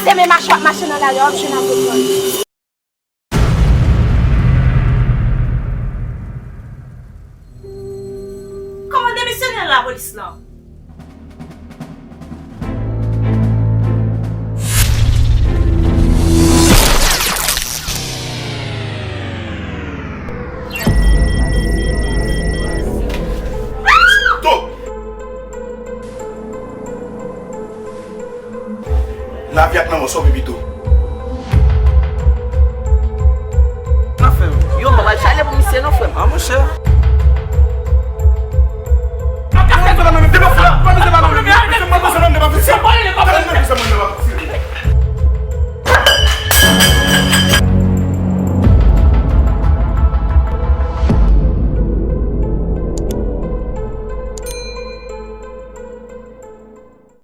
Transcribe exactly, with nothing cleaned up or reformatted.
Demen mache w ap mache nan lari a, w ap jwenn avèk mwen. Kòman demisyone nan lapolis lan? Stop! Lavi ak lanmò, sa w vle pito? Nan fè m. Yo, m pa pral chale pou misye non, frè m. A, monchè. Ap ka fè zòt nan men